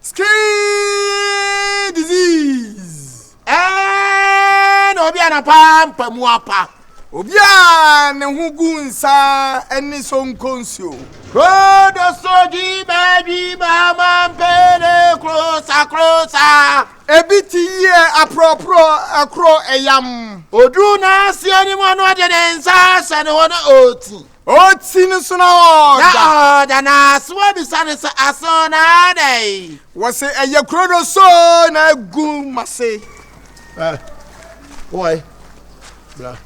Skin disease. Ɛɛ na obi a n'apampa mu apa. Obi a ne ho gu nsa ne sonko nsuo. Krodo soji baabi baama mpere krosa krosa. Ebi ti yie aporɔporɔ ɛkorɔ ɛyam. Oduru n'ase anim a na ɔde ne nsa ahyɛ ne hɔ na ɔreti. Ɔreti no so na ɔreda. Na ɔda n'aso abisa no sɛ aso na adɛn. Wɔse ɛyɛ kuro no so na agu m'ase. Eh, boy, bra.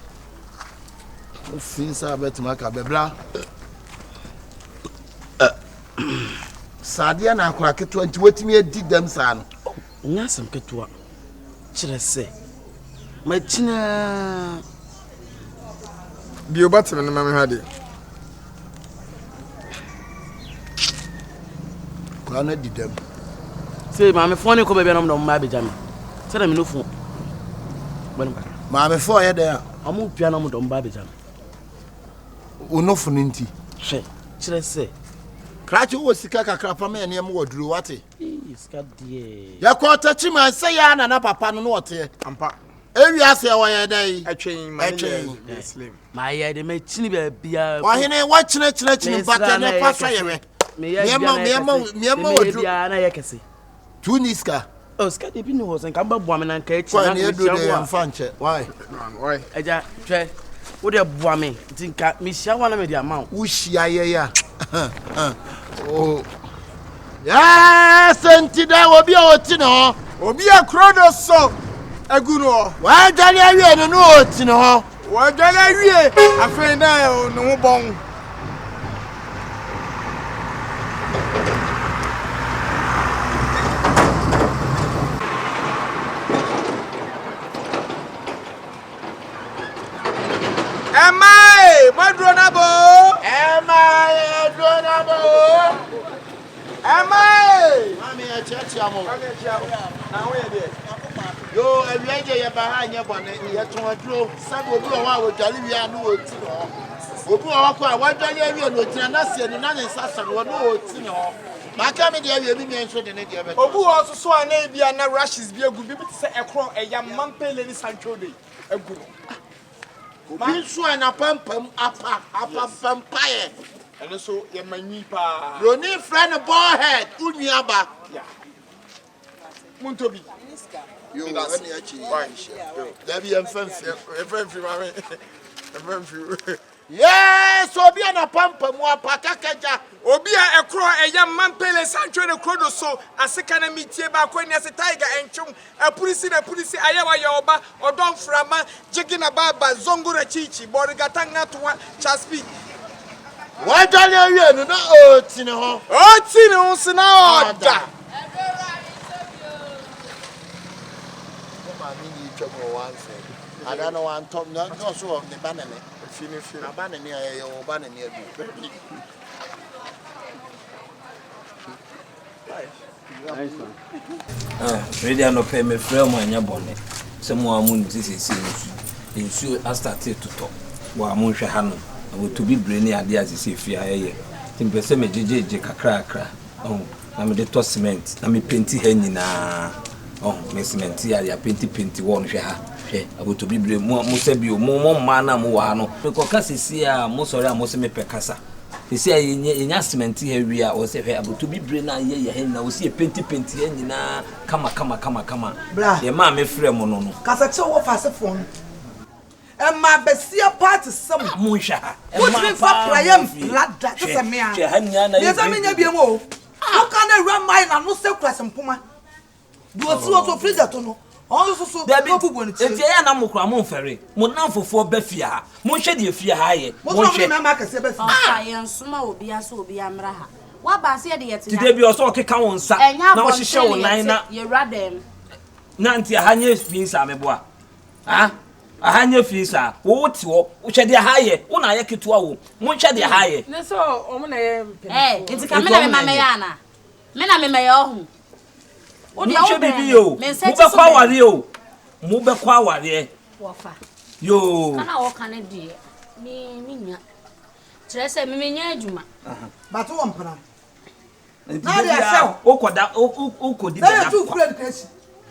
Wofi nsa bɛtumi aka bɛ bra. Saadeɛ na akora ketewa nti watumi adi dɛm saa no. Nyɛ asɛm ketewa. Kyerɛ sɛ, makyini ara. Bio bɔtene no ma mehwɛ adeɛ. Akwadaa no adi dɛm. Sei maamefoɔ ne kɔ baabi a na wɔn de wɔn mma abɛgya me. Sɛdeɛ me nufu bɔ no kakra. Maamefoɔ yɛ dɛn a? Wɔn pia na wɔn de wɔn ba abɛgya me. Wo nufu no nti. Hwɛ, kyerɛ sɛ. Krakye wowɔ sika kakra fa ma yɛn nneɛma wɔ duro wate. Sika deɛ. Yɛkɔ ɔtakyi sɛ yɛ a na na papa no na ɔteɛ. Ampa. Ewiase ɛwɔ yɛ dɛ yi. Ɛtwɛn ma ne yɛ slim. Mayɛ de makyini baabiara. Ɔhene wakyinakyinakyini mpata ne pa so yɛ hwɛ. Meyɛ Mmeɛma wɔ duro. biara na yɛ kɛse. Tu ni sika. Oh, sika deɛ bi ni hɔ sɛ nka bɛboa me na nka akyi Kɔ na ne nka aduro mehyia deɛ wo a. yɛmfa nkyɛ. Why? Why? Agya, hwɛ, wo deɛ boa me nti nka mehyia wo a na mede ama wo. Wohyia yɛ a. Oh. Yes, nti dɛ obi a ɔti ne hɔ. Obi a kuro no so agu no hɔ. Wadwane awie no na ɔti ne hɔ. Wadwane awie afei na ne ho bɔn. Ɛma ee, mo aduro no abɔ o. Ɛma aduro no abɔ o. Ɛma ee. Maame yɛkyeakyea mo. Maame yɛkyea wo. Na ho yɛ deɛ. Yo, awia yi deɛ yɛba ha nyɛ bɔne. Yɛtɔn aduro. Sɛbe obi wɔ hɔ a wɔdware wie a na wɔti ne hɔ. Obi wɔ hɔ kɔ a wadware awie no ogyina n'ase ani na ne nsa sɔ ne hɔ na ɔti ne hɔ. Maka me deɛ awie me nua nso de ne deɛ bɛto. Obi wɔ hɔ nso so a na ebi a na rashes bi agu biribi te sɛ ɛkorɔ, ɛyam, mampele ne santwode agu no. Obi nso a n'apampam apa, apampam paeɛ. Ɛno nso yɛ ma nwi paa. Broni frɛ no ball head, wo nua ba. Yeah. Montɔ bi. Yo, ɛne akyi yɛ. Dabi yɛmfa mfiri. Yɛmfa mfiri maame. Yɛmfa mfiri. Yes, obi a n'apampam apa kakagya. Obi a ɛkorɔ ɛyam mampele santwe ne kuro do so aseka na metie baako ani ase tiger ɛntwom apurisi na apurisi ayɛwa yɛ ɔba ɔdɔ mframa gyege na baaba zongora chichi bɔregata ngatoa chaspi. Wadwane awie no na ɔti ne ho. Ɔti ne ho so na ɔda. Wo maame ni twam wɔ wamfrɛ. Ada no wantɔ na ɔso wɔ ne ba ne ne. Fi ne fi. Na ba ne ne a ɛyɛ wɔ ba ne ne adu. Wei deɛ anɔpɛ mefrɛ mo anyɛ bɔne sɛ mo a monim sɛ seesei nsu nsuo astate totɔ wɔ a monhwɛ ha nom na wɔtɔ bibire ne adeɛ a seesei fie ha yɛyɛ nti mepɛ sɛ megyegyegye kakrakra ɔho na mede tɔ cement na mepenti ha nyinaa ɔho me cement a yɛapenti penti wɔ no hwɛ ha hwɛ abotɔ bibire mo mo sɛ bio mo mo mmaa no a mowɔ ha no mekɔka seesei a mosɔre a mo se mepɛ kasa Sɛsɛ a yɛnya yɛnya semɛnte ha wie a, wɔsɛ hwɛ aboto bibire no a yɛ yɛ ha nyinaa, wɔsi yɛ penti penti ha nyinaa kama kama kama kama. Bra. Deɛ maa mefrɛ mo no no. Kasa kyerɛ wo wɔfa asefoɔ no. Ɛmaa basia paa te sɛ mo. Ah, monhwɛ ha. Wotumi Ɛmaa mfa paa praeɛ mo fie. mpra da te Hwɛ, sɛ me a. hwɛ ha nyinaa na Deɛ yɛ sɛ menyɛ green. biom o. Woka no awura mmae n'ano sɛ kurase mpoma. Deɛ ɔsi hɔ so freezer to no, ɔno nso so Dabi, na ɔbubu ne tiri. enti ɛyɛ a na mo koraa momfɛre. Mo nnamfofoɔ ba fie ha. Monhwɛ deɛ fie ha ayɛ. Mo nso na mode Monhwɛ. mmarima akɛseɛ ba fie. Ɔfa, yɛnsoma obiara sɛ obiara mmra ha. Woaba sɛ yɛde yɛte Nti ha. da bi ɔsɛ ɔkeka wo nsa Ɛnyɛ na ɔhyehyɛ abɔnten wo na nan yɛte, na yɛwura dan mu. na nti aha nyɛ fi saa meboa. Ah, aha nyɛ fi saa. Wo wote hɔ, hwɛ deɛ ha ayɛ. Wo na ayɛ ketewa wo. Monhwɛ deɛ ha ayɛ. Ne sɛ ɔmo na yɛ mpanyinfoɔ. Ɛɛ, nti ka me na mema mɛyɛ anaa? Me na memɛyɛ ɔho. Wo deɛ Monhwɛ wo bɛn biribi me. yɛ o. Me nsa ti Mobɛkɔ so bɛn me. awareɛ o. Mobɛkɔ awareɛ. Wɔfa. Yoo. Sika no a wɔka no deɛ, me menya. Kyerɛ sɛ, me menya adwuma. But wowɔ mpena? Nti Na da de ahyɛ biara wo. wokɔda wokɔdi Na yɛ bɛda tu kwa. kura de kasi.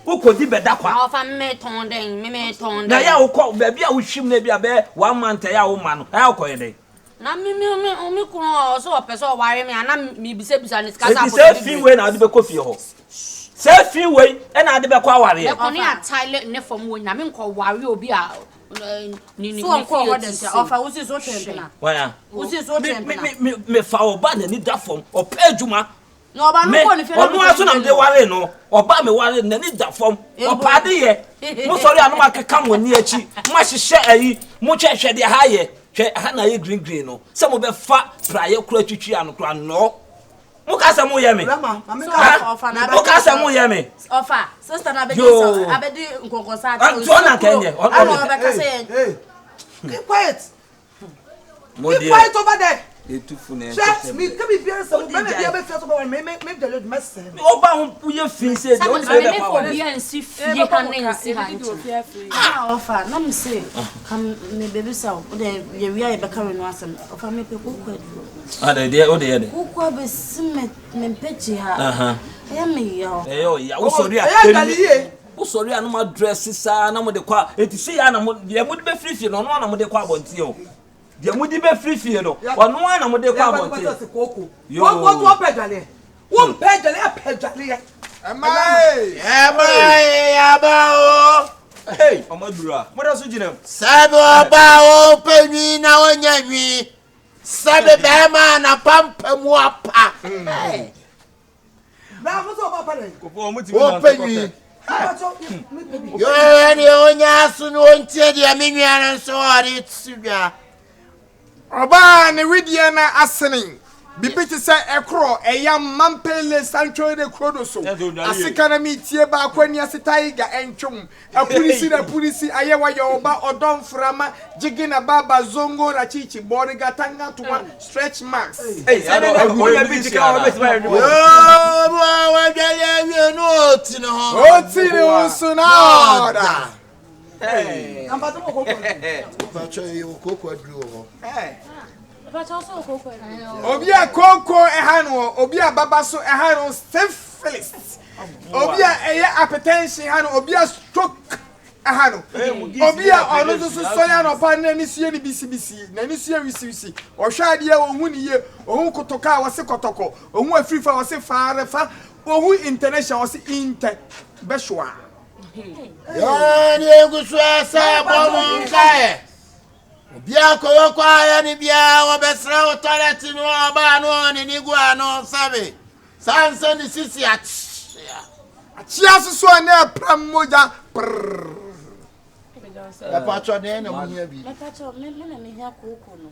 Wokɔdi bɛda kwa. Na ɔfa me tɔn dɛn me me tɔn dɛn. Na yɛ a wokɔ baabi a wohwim no ebi a bɛyɛ one month ɛyɛ a woma no ɛyɛ a wokɔyɛ dɛn. Na me me me me kunu a ɔsɛ ɔpɛ sɛ ɔware me a na mebisabisa ne sika sɛ Enti saa akɔtɔ fi bibire. wei na wode bɛkɔ fie hɔ? Saa fi wei na ade bɛkɔ awareɛ? Mɛkɔ ne ataile ne fam wɔ nyina menkɔ ware obi a ne ne So ɔnkɔɔ fie hɔ ti da nti sei. ɔfa wo si so twe mpena. Wɔn a? Wo si so Me twe me mpena. me me mefa ɔba n'ani da fam ɔpɛ adwuma. Na ɔba no Me kɔɔ ne fie na ɔno ara so na mede waree no ɔba me waree no n'ani da fam ɔpɛ ade yɛ. Mo sɔre a na mo akeka mo ani akyi mo ahyehyɛ ayi mo hwɛ hwɛ deɛ ha yɛ hwɛ ha na ayɛ green green no sɛ mo bɛfa praeɛ kora twitwi ano kora nnɔɔ. Mo ka sɛ mo yɛ me. Rama, ma me So ka. ɔfa na Mo ka sɛ mo yɛ me. Ɔfa sister na abɛdi Yoo. nsa abɛdi nkɔnkɔnsa Ah, nti ɔna nka ɛnyɛ, ɔno Ana ɔno. ɔbɛka sɛ yɛ Hey, keep quiet. Mo Keep deɛ quiet over there. etufu na ɛsɛ Hwɛ, sɛ mi ka biribiara sɛ wo bɛrima biara bɛfia so bɛware me me me dwale mɛsɛe no. Ɔba ho yɛ fi sɛ deɛ ɔde Sɛ me bɛkɔ me awareɛ. obi ansi fie ha ne nsi ha nkyɛn. Ah ɔfa na me se ka me bebisa wo de yɛ wia yɛ bɛka we no asɛm ɔfa me pɛ koko aduro. Ah, de deɛ wode yɛ de. Koko abɛsi me me mpɛkyi ha. Ɛyɛ me yaw. Ɛyɛ ɔya wosɔre a Ɛyɛ adwale yie. Wosɔre a na mo adrɛse saa na mo de kɔ a eti se ya na mo deɛ mo de bɛfiri fie no ɔno ara na mo de kɔ abɔnten o. Deɛ mo de bɛfiri fie no ɔno ara na mo de kɔ abɔnten. Koko. Yoo. Koko to ɔpɛ adwaleɛ. Wo mpɛ adwaleɛ apɛ adwaleɛ. Ɛmaa Ɛmaa yaba o. Hey. Ɔmo aduru a. Mo da so gyina mu. Sɛbi ɔbaa o pɛ nwi na ɔnya nwi. Sɛbi bɛrima na pampa mu apa. Bra mo sɛ ɔba pa dɛ. Kofo ɔmo tumi O nante pɛ kɔ nwi. sɛ. Mpatsɔ me pɛ bi. Yɛɛ deɛ ɔnya aso no ɔntie deɛ me nua no nso ɔde to dwa. Ɔbaa ne wedeɛ no asene. Biribi te sɛ ɛkorɔ, ɛyam, mampele, santwere ne krodo so. Aseka na metie baako ani ase taiga, ɛntwom, apurisi na apurisi, ayɛwa yɔɔba, ɔdɔ mframa, gyege na baba, zongo rachichi, bɔrega, tanga toa, stretch marks. Hey, ɔyɛ musician ana? Yoo, bi wɔ wadwale awie no ɔti ne ho. Oti ne ho so na ɔda. Mpatsɔ mo koko aduro. Mpatsɔ yi wɔ koko aduro wɔ hɔ. Obi a kooko ɛha no, obi a baba so ɛha no, syphilis. Obi a ɛyɛ hypertension ha no, obi a stroke ɛha no. Obi a ɔno nso so sɔre anɔpa na n'ani so yɛ ne bisibisi, n'ani so yɛ wisiwisi. Ɔhwɛ adeɛ ohu ne yie, ohu kotoka a wɔse kɔtɔkɔ, ohu afirifa a wɔse faarefa, ohu international a wɔse intɛ bɛhyoa. Yoo, deɛ egu so ɛsɛ bɔ mo nkaeɛ. Obiara kɔwɔ kɔ ayɛ ne biara wɔbɛsrɛ wo tɔlɛt no ɔbaa no ɔne ne gu ano sɛbe saa nsɛ ne sisi akyea. Akyea soso a na ɛpram mogya prrrr. Mɛpatsɔ deɛ na mo hia bi. Mɛpatsɔ me me na mehia kooko no.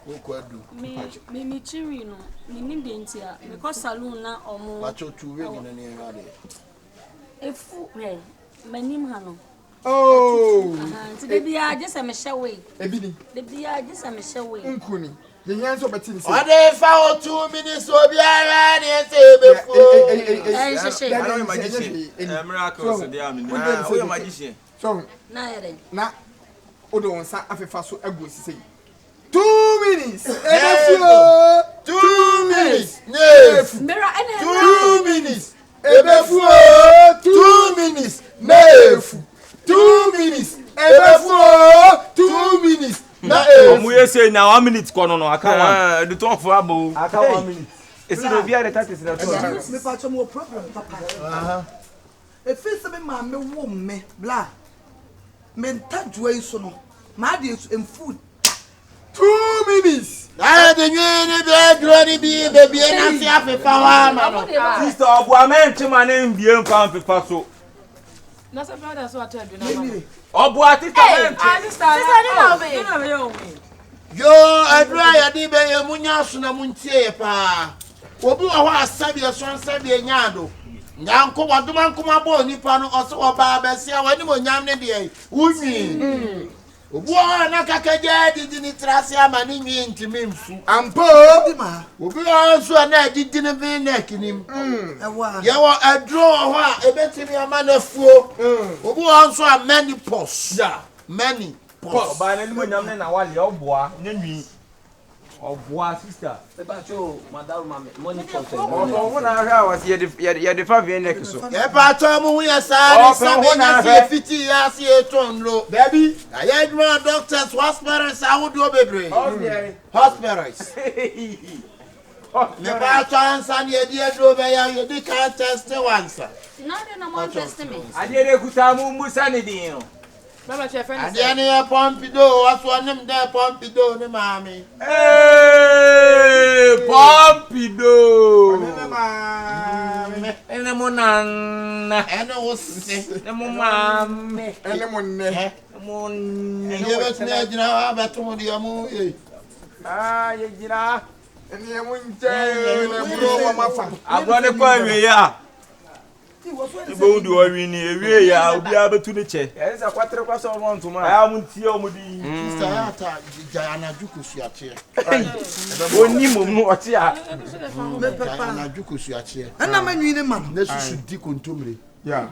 Kooko adu. Me me me tiri no me nim deɛ nti a mekɔ saloon na ɔmo. Patsɔ tu wig no ne ɛhwɛ adeɛ. Efu hwɛ m'anim ha no. Oh. Nti de biara gye sɛ mehyɛ wig. Ebi ni. De biara gye sɛ mehyɛ wig. Nku ni. Yɛhia nso ɔbɛte ne sɛ. Ɔde fa wo tumi ne so obiara ne ɛsɛ ebefuo. Ɛnhyehyɛ. Ana ɔyɛ magician. Eh, miracles deɛ a menim. Ah, woyɛ magician. So Na yɛ dɛ. na wode wo nsa afefa so agu osisi yi. 2 minutes. Ebefuo. 2 minutes. Nefu. Mira ɛna 2 minutes. Ebefuo. 2 minutes. Nefu. 2 minutes. Ebefuo. 2 minutes. Na efu. Ɔmo yɛ sei na 1 minute kɔ no no aka one. Ah, ɛdutɔnfo aba o. Aka 1 minute. Esi na obiara de tactics na ɛtɔ. Mepatsɔ mo wɔ problem papa. Efi sɛ me maame wo me bla. Me ntadua yi so no, maa de esu mfu 2 minutes. Na yɛde nwi ne bi aduro ne bi bebie n'ase afefa hɔ ama no. Sister ɔboa mɛnkye ma ne mbie mfa mfefa so. Na sɛ brother so atɔ aduro na ma no. Ɔboa sister mɛnkye. Sister ne na ɔbɛyɛ. Yoo, aduro a yɛde bɛyɛ mu nya aso na mu ntie yɛ paa. Obi wɔ hɔ a sɛdeɛ so sɛdeɛ nya ado. Nyanko wɔdoma nkoma bɔ onipa no ɔsɛ ɔbaa bɛsia w'anim onyam ne deɛ wonwi. Obi wɔ hɔ a na kakagya adidi ne tiri ase ama ne nwi ntumi mfu. Ampa o. di ma Obi wɔ hɔ nso a na adidi ne ve neck nim. ɛwɔ a. Yɛwɔ aduro wɔ hɔ a ebetumi ama n'afuo. Obi wɔ hɔ nso a menopause. Yeah. Menopause. Ɔbaa n'anim onyam ne na wale ɔboa ne nwi. Ɔboa sister. Ɔpɛ ho na ahwɛ a wɔsi yɛde yɛde fa V-neck so. Yɛpaatɔ mo ho yɛ saa ne sɛ menya se yɛfiti yɛ ase yɛtɔn nnuro. Dabi. Yɛayɛ adwuma wɔ doctors, hospitals ahodoɔ bebree. Hospitals. Mepaatɔ ansa ne yɛde aduro bɛyɛ yɛdi kan tɛste wansa. Na de na mo antɛste me. Adeɛ de kuta mo mmusa ne din no. Adeɛ no yɛ pɔmpido ɔso ɔnim dɛ pɔmpido ne maame. Ee pɔmpido. Ɔne ne maame. Ɛne mo nana. Ɛne wo se. Ne mo maame. Ɛne mo nnɛ. Ne mo nnɛ. Ɛdeɛ bɛtumi agyina hɔ abɛto mo deɛ mo ee. Aa yɛgyina ɛneɛ mo nkyɛn na ɛburo wɔn afa. Agorɔ ne kɔ awieɛ a. Ibohu deɛ ɔwe ni ewie yɛ a obiara bɛtu ne kyɛ. Yɛde sɛ kwatere kwa sɛ ɔmo ntoma. Ɛyɛ a mo ntie ɔmo din. Sista yɛ ata gyae anadwo kosuakyeɛ. Oni mom no ɔte a. Gyae anadwo kosuakyeɛ. Ɛna ma nwi ne ma no. Na susu di kontomire. Yeah.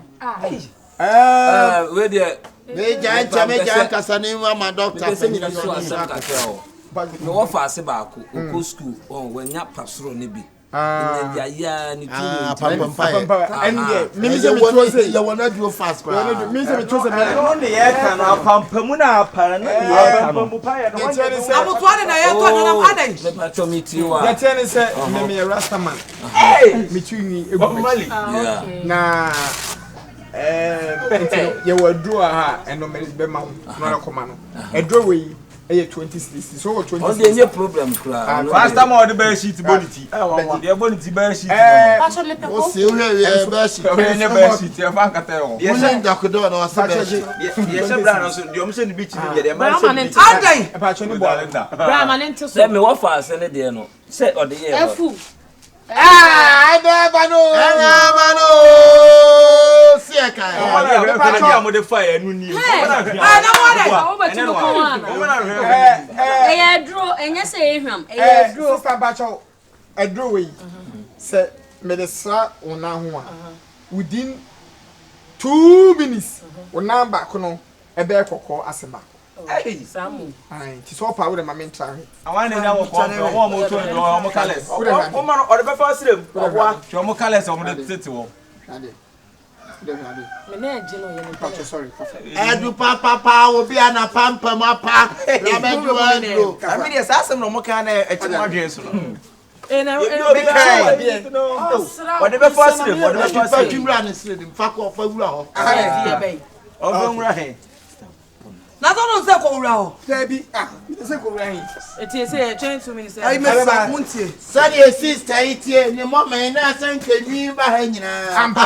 Wei deɛ. Megyae nkyɛ megyae kasa ne mu ama dɔkta Mepɛ sɛ panyin mebisa no asɛm kakra o. Mewɔ faase baako, ɔkɔ sukuu, wanya pasoro no bi. Apampamu na apara no deɛ ɛka no. Abotoa de na yɛtɔ nanam adɛn. Yɛteɛ ne sɛ mmɛmeyɛ rastaman metu nwi egu m'akyi na nti no yɛwɔ aduro a ha ɛno bɛma wo na ɔrekɔma no aduro wei ɛyɛ 20 cedis so wɔ 20 cedis. Ɔde nye problem kura. Pastor ma ɔde bɛyɛ sheet bɔ ne ti. Deɛ bɔ ne ti bɛyɛ sheet no. O se wohwɛ yɛ bɛyɛ sheet. Ɔyɛ nye bɛyɛ sheet ɛfa nkata yɛ hɔ. Deɛ hyɛ njakodɔ na ɔse bɛyɛ sheet. Deɛ hyɛ bra no nso deɛ ɔmo hyɛ ne bi kyi ne deɛ deɛ mmaa hyɛ ne bi kyi. Adan. Ɛpatwɛ ne bɔ alenda. Bra ma ne nte so. Sɛ mewɔ faase ne deɛ no sɛ ɔde yɛ hɔ. Afu. Ɛna no. Ɛna no. Si ɛka yɛ. Ɔmo na mo de fa yɛ ɛnu nie. Ɛna mo adɛ. Wobɛtu no kɔn ana? Ɛyɛ aduro, ɛnyɛ sɛ ɛyɛ hwam, ɛyɛ aduro. Sista Bakyɛw, aduro wei, sɛ mede sra wo nan ho a, within 2 minutes, wo nan baako no ɛbɛyɛ kɔkɔɔ asen baako. Nti sɛ ɔpa wo de ma me ntra hwɛ. Àwọn ènìyàn wɔ kɔn fɛ, ɔmo a ɔmo tó ɛdùn ɔmo colours. Ɔmo no ɔde bɛfa ɔsrɛ mu. Ɔboa. Hwɛ ɔmo colours ɔmo de tete wɔ. Ɛdu papapa obi a na pampam apa na bɛdu aduro. Ɛmi deɛ saa asɛm na ɔmo kan na ɛkyɛ mo adwene so no. Ɔde bɛfa ɔsrɛ mu ɔde bɛfa ɔsrɛ mu. Fa wura ne srɛ nim fa kɔ fa wura hɔ. Ɔfɛ nwura hɛn. Na sɛ ɔno sɛ kɔwura hɔ. Dabi ah sɛ kɔwura he. Eti ese yɛ twɛn 2 minutes. Ayi mɛ mo ntie. Sɛdeɛ sista yi tie ne mɔmɛn na sɛ nkɛnwi ba ha nyinaa. Ampa.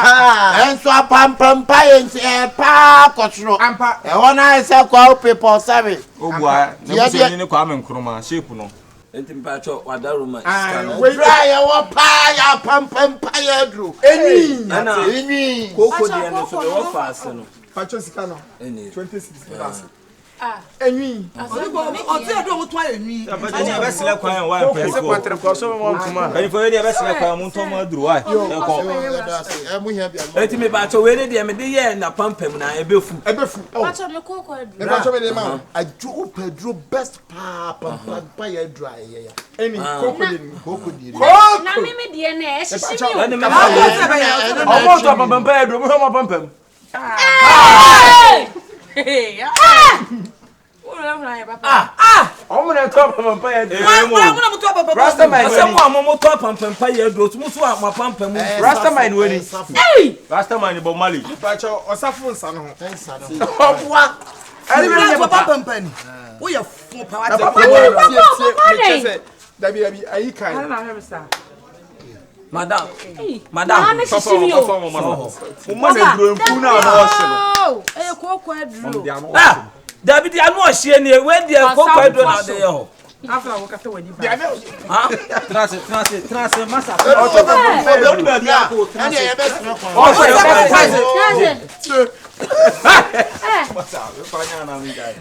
Ɛnso apampampa yɛ nti ɛpaa kɔ soro. Ampa. Ɛhɔ no ayɛ sɛ kwawo pepɔ sɛbe. Obua ne busuani ne Kwame Nkrumah shape no. Nti mpatsɔ wada Roma sika no. Duro a yɛwɔ paa yɛ apampampa yɛ aduro. Enwi. Ɛna Enwi. kooko deɛ no so deɛ wɔfa ase no. Patsɔ sika no. Ɛne. 20 cedis ne baase. Enwi. Ɔte aduro mo to ayɛ nwi. Ɛni ɛbɛsrɛ kwan a wa mpanyinfoɔ. Kwatere kɔ so wɔn ntoma. Mpanyinfoɔ yɛ deɛ ɛbɛsrɛ kwan mo ntɔn mo aduro wa. Ɛkɔ. Eti mepatsɔ wei ne deɛ mede yɛ napampam na ɛbɛfu. Ɛbɛfu. Patsɔ me kooko aduro. Mepatsɔ me de ma wo. Adwo wopɛ aduro best paa pampampa yɛ aduro a ɛyɛ ya. Ɛni kooko de ni. Kooko deɛ ni. Na me me deɛ no ɛhyehye me o. Ɛne me Ɔmo tɔ apampampa yɛ aduro mo hwɛ ɔmo apampam. Ɔmo na ɛtɔ apampampa yɛ aduro. Rastaman asɛm a mo mo tɔ apampampa yɛ aduro mo so a mo apampam. Rastaman wɔ ni. Rastaman bɔ Mali. Patsɔ ɔsafo nsa no ho. Nsa no. Ɔboa. Ɛni bi na pampampa ni. Woyɛ fo pa wa te. Tie tie mekyɛ sɛ dabi dabi ayi kan. Madam. Madam. Na me hyehye me o. Mo ma na aduro nfu na ano ɔhye no. Ɛyɛ kooko aduro. Ah! Dabi di ano ɔhyeɛ nie wei deɛ kooko aduro na ɔde yɛ hɔ. Afra wo kata w'ani ba. Tena ase tena ase tena ase masa. Ɛne yɛbɛsrɛ kwan. Tase.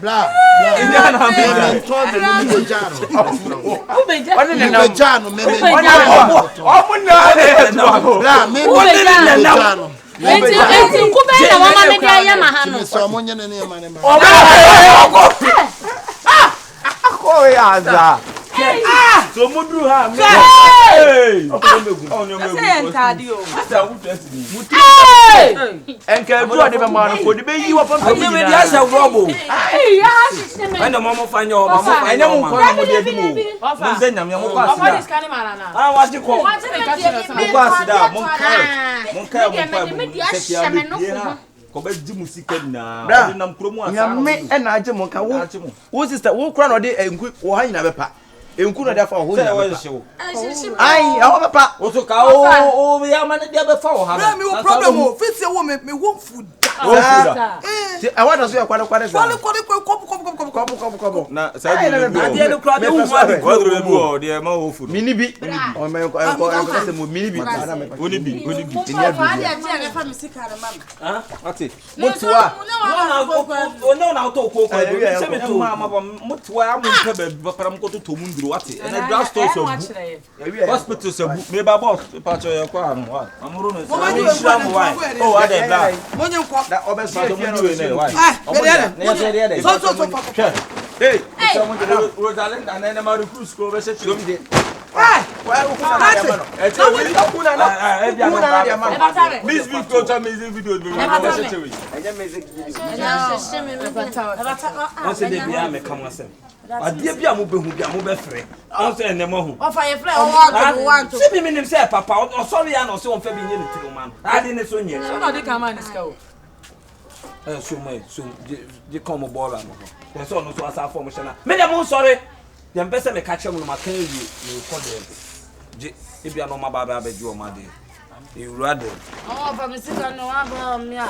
Bla bla. Mɛmɛntɔ de mi bɛ gya no. Ɔne Mi ne bɛ nam. gya no mɛmɛ. Ɔmo na na yɛ to ano. Bla mi bɛ gya no. Enti enti nku bɛn na wama me de ayɛ ma ha no. Sɛ ɔmo nyɛ ne nneɛma ne ma. Akɔ yɛ aza. So mo duru ha me. Hey! Ɔkɔ megu. Ɔnyɛ Ɛsɛ yɛ ntaade o. Sista wo dress ni. Mo ti. Ɛnka edu ɔde bɛ maa no ko de bɛ yi wɔ pɔmpɔ Ɛnyɛ mi di ahyɛ rɔbo. Ee, ya hyehyɛ me. Ɛna mo mo fa nyɛ ɔma mo fa Ɛnyɛ mo nkɔ na mo de adi mo. Ɔfa. Mo nsɛ nyame mo kɔ Ɔfa aseda. de sika ne ma nana. Ah wagye kɔ. Wagye ne ka kyerɛ sɛ. Mo kɔ aseda mo nkae. Mo nkae mo mpa Me mo de ahyɛ sɛ me kia no me bie ho. ha. Kɔ bɛ gye mo sika nyinaa. Bra, Ɔde nam kurom asa. Nyame ɛna agye mo nka wo wo sister wo kura na ɔde nku wɔ ha nyina bɛpa nku na ɔde afa wɔ hɔ Sɛ nyina ɛwɔ bɛpa hyehyɛ wo. ayi ɛhɔ bɛpa Woso ka o o ya ma ne deɛ bɛfa wɔ ha Bra mi wo problem o. Fisi wo me me wo fu da. Wo fu da. Ti ɛhɔ da so yɛ kwade kwade saa Kwale kwale kwale kɔbu kɔbu kɔbu kɔbu. kɔbu kɔbu kɔbu Na saa duro bi wɔ. Adeɛ no koraa de wohu ade kuro Waduro wɔ bi mu. wɔ deɛ ma wo fu no. mini bi ɔmɛ nkɔ nkɔ nkɔ sɛ mo mini bi Woni bi woni bi. Mini aduro bi. Adeɛ a ɛfa me sika no ma me. Ate. Motoa. Ɔnyɛ na wotɔ kooko Ɛyɛ aduro wia sɛ yɛ meto Ɛma ama ba mo te wa mo mpɛ baabi papa mo kɔtotɔ mu nduro wate. Ɛnɛ drug stores abu. Hospitals abu. Me ba boss pa kyɛ yɛ kɔ ano wa. Amoro no Mo ma sɛ. di Nhyira mo wa. Oh adɛ bla. Mo nye nkɔ. Na ɔbɛ so Pato efie mo na di ɔbɛ we so ne wa. Ah, me de Ne yɛ dɛ So so so fa. Hwɛ. Hey, Rosalinda na ɛnɛ ma recruit school bɛ hyɛ kyerɛ mu. Eh, wa wo kuna na de ama no. Ɛkyɛ Wo wi. kuna na wo kuna na de ama no. Ɛbata me. Miss video twa music video bi bɛ hyɛ kyerɛ wi. Ɛnyɛ music video. Ɛhyehyɛ me me Ɛbata Wɔn sɛ de bia meka mo asɛm. Adeɛ bi a mobɛhu bi a mobɛfrɛ. Wɔn sɛ ɛnɛ mo ahu. Ɔfa yɛ frɛ ɔwɔ ato wɔ anto. Sɛ mi menim sɛ papa ɔsɔre ya na ɔsɛ ɔmfa bi nyɛ ne tiri ma no. Ade ne so nyɛ. Sɛ na ɔde kan maa ne sika o. Ɛ so mo so gye gye kɔn mo bɔɔla no ho. Yɛ sɛ ɔno nso asa afɔ mo hyɛ na. Me deɛ mo nsɔre. Deɛ mpɛ sɛ meka kyerɛ mo no maka awie. Mekɔ dɛm. Gye ebia na ɔma ba abɛ abɛgye ɔmo adeɛ. Ewura dɛm. Ɔwɔ fa me sika no wa bɔ me a.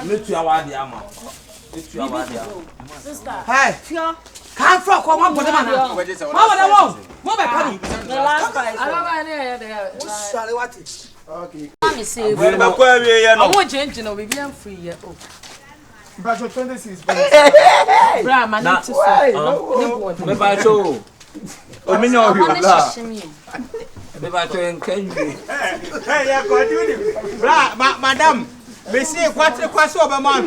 Metua w'adeɛ ama wo. Metua w'adeɛ ama wo. Sister. Hey. Kan fra kɔ ma bɔ de ma na. Ma bɔ de wo. Mo bɛ ka no. The last price. Alaba ne yɛ dɛ. Wo sare wate. Okay. Ma me save. Bɛ kɔ awie yɛ no. Ɔmo gyinagyina o biribi amfiri yɛ o. Mpatsɔ 26. Bra ma ne ti so. Ne boɔ de. Mepa kyɛ o. Omi nya ɔhwe Ɔma ne obla. hyehyɛ me o. Mepa kyɛ nka nwie. Ɛ yɛ kɔ di ni. Bra ma madam. Mesi kwatere kwase ɔbɛma.